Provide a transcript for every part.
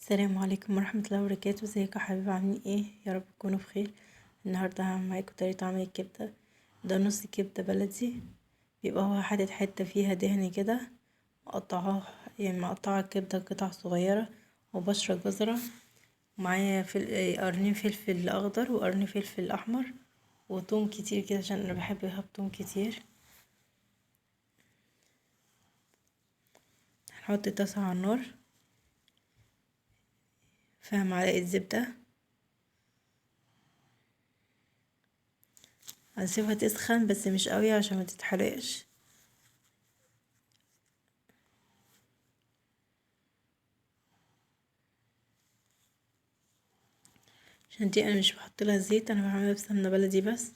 السلام عليكم ورحمة الله وبركاته. ازيكم يا حبايبي؟ عاملين ايه؟ يا رب تكونوا بخير. النهارده هعمل معاكم طريقة عمل الكبدة. ده نص كبدة بلدي، بيبقى هو حاطط حتة فيها دهن كده، مقطعاه يعني مقطعة الكبدة قطع صغيرة، وبشرة جزرة، ومعايا قرنين فلفل اخضر وقرن فلفل احمر وتوم كتير كده عشان انا بحب احط توم كتير. هنحط الطاسة على النار فيها معلقة زبدة، هنسيبها تسخن بس مش قوي عشان ما تتحرقش. عشان دي انا مش بحط لها زيت، انا بعملها بسمنة بلدي بس.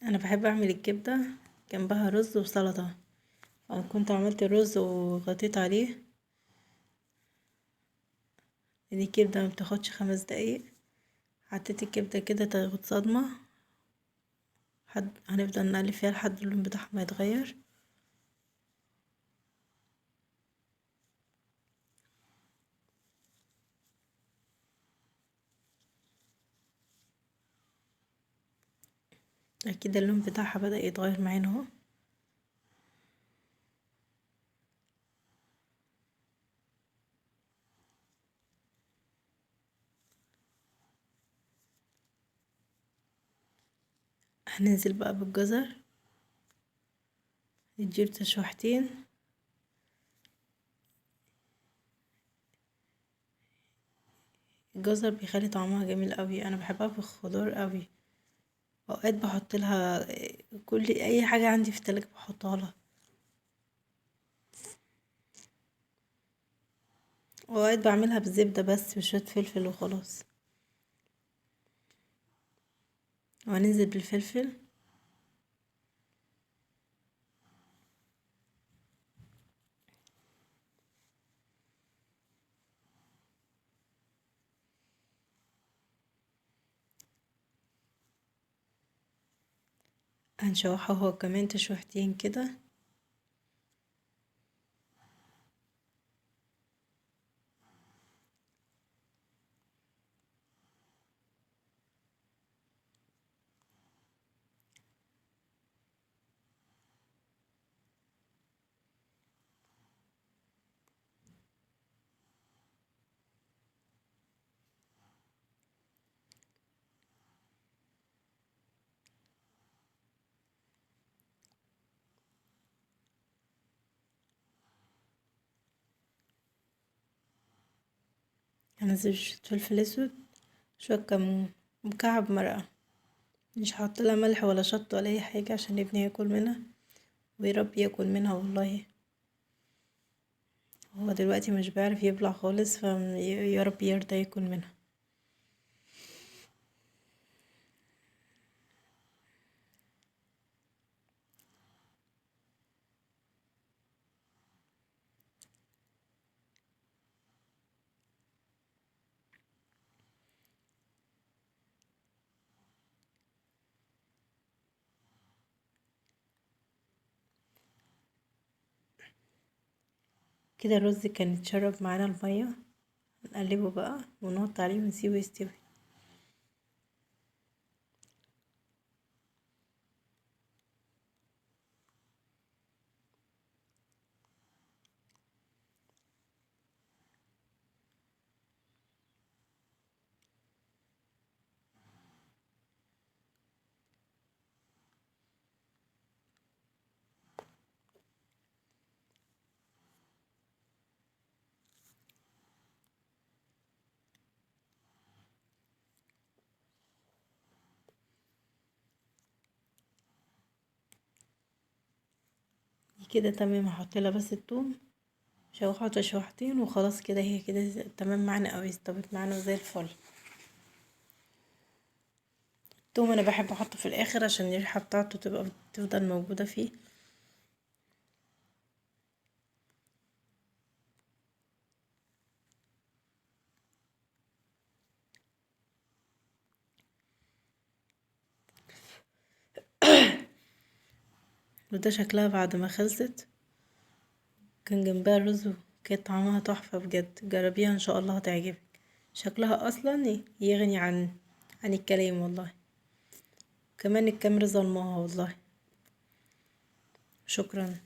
انا بحب اعمل الكبدة جنبها رز وسلطة، انا كنت عملت الرز وغطيت عليه لان الكبدة ما بتاخدش 5 دقايق. حطيت الكبدة كده تاخد صدمة، هنفضل نقلب فيها لحد اللون بتاعها ما يتغير. كده اللون بتاعها بدأ يتغير معانا اهو. هننزل بقى بالجزر، نديله تشويحتين. الجزر بيخلي طعمها جميل قوي، انا بحبها في الخضار قوي. اوقات بحط لها اي حاجه عندي في التلاجة بحطها لها، واوقات بعملها بالزبده بس وشويه فلفل وخلاص. وهننزل بالفلفل، هنشوحه هو كمان تشويحتين كده. هنزل شوية فلفل اسود، شوية كمون، مكعب مرقة. مش هحط لها ملح ولا شطة ولا اي حاجة عشان ابني ياكل منها، ويا رب ياكل منها. والله هو دلوقتي مش بيعرف يبلع خالص، فيا رب يرضى ياكل منها. كده الرز كان اتشرب معانا المية، نقلبه بقى ونحط عليه ونسيبه يستوي. كده تمام. هحط لها بس الثوم، شوحه تشويحتين وخلاص كده، هي كده تمام معانا قوي، استوت معانا زي الفل. الثوم انا بحب احطه في الاخر عشان الريحه بتاعته تفضل موجوده فيه. وده شكلها بعد ما خلصت، كان جنبها رز وكانت طعمها تحفة بجد. جربيها ان شاء الله هتعجبك، شكلها اصلا يغني عن الكلام والله. كمان الكاميرا ظلمها والله. شكرا.